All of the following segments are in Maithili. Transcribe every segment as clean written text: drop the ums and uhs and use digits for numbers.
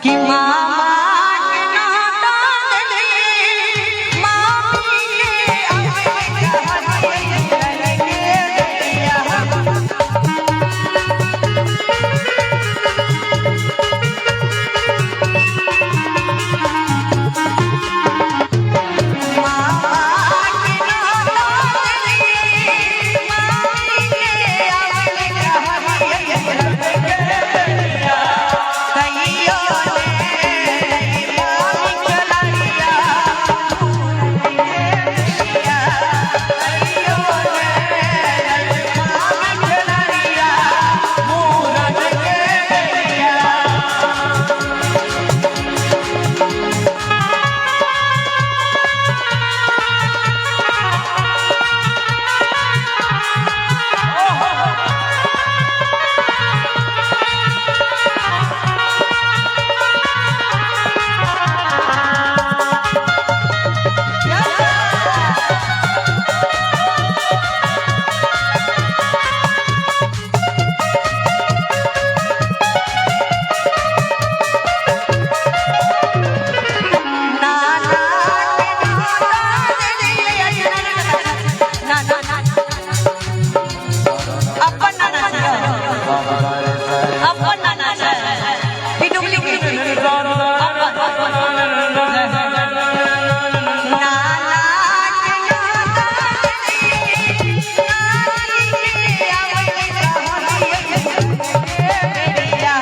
कि मामा के नाता देली मामी के आवे कहानी के बेरिया। मामा के नाता देली मामी के आवे कहानी के बेरिया। तैयो ने मामी खेलरिया तैयो ने मामी खेलरिया मूरन के बेरिया। नाना के नाता देली ना ना ना अपन नाना छै, अपन नाना छै ई डुप्लीकेट अपन नाना के नाता देली नानी के आवे कहानी के बेरिया।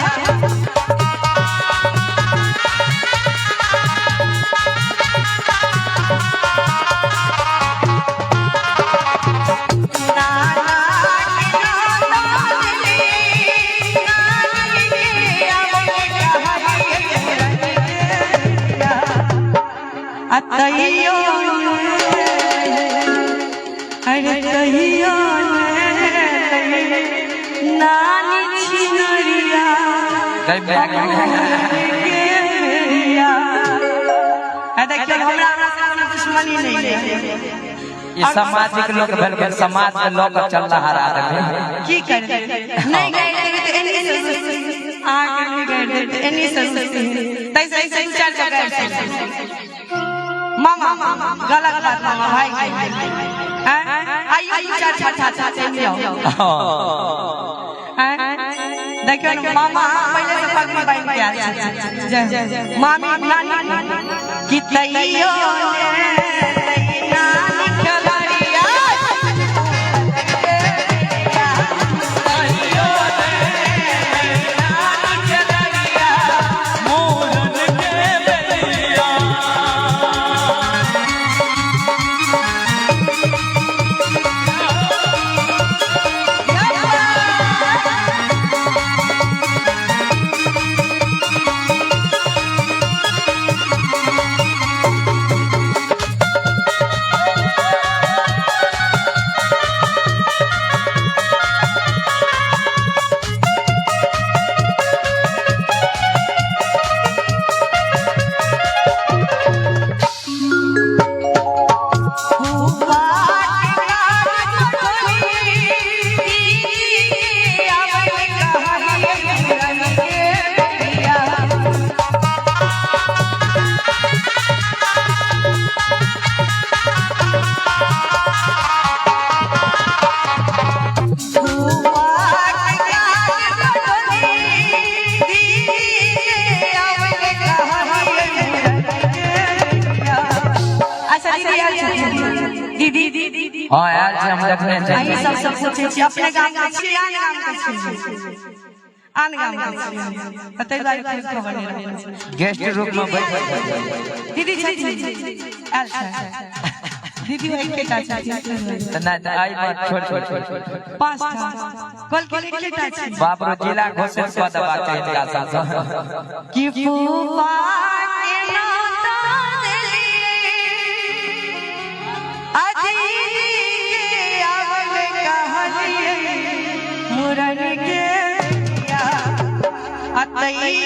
नाना के नाता देली नानी के आवे कहानी के बेरिया। आ तैयो अरे तैयो नानी छिनरिया के बेरिया। आ देखियौ हमरा हमरा से कोनो दुश्मनी नहीं है। ये सामाजिक लोग भेल के समाज में लोग चल रहा आदमी। की करबै नहीं गारि देबै तऽ एनी से अहाँके नहीं गारि देबै तऽ एनी से तै से दू चारि टा गारि सुनबै। मामा गलत बात मामा भाई के आइयो दू चारि टा चलि जाओ। देखियौ ने मामा पहिले से पगड़ी बान्हि के आयल छथिन। जय मामी नानी कि तैयो नानी खेलरिया मूरन के बेरिया। अच्छा दीदी आयल छथिन। दीदी दीदी हाँ आयल छै, हम देखने अहीं छी। सब सब पूछै छी अपने गाम के छी आन गाम के छी आन गाम के छी तऽ ताहि दुआरे खोज खबर नहि रहै छै। गेस्ट रूप में बैठ दीदी छथिन आयल छै दीदी एकेटा छथिन। तऽ नहि तऽ आई बात छोड़ छोड़ छोड़ छोड़। पाँचटा कहलखिन एकेटा छै। बाप रो जिला घोषित कऽ देबाक चाही हिनका सबके। कि फूफा के नाता देली आ दीदी के आवल कहानी मुरन के आ तैयो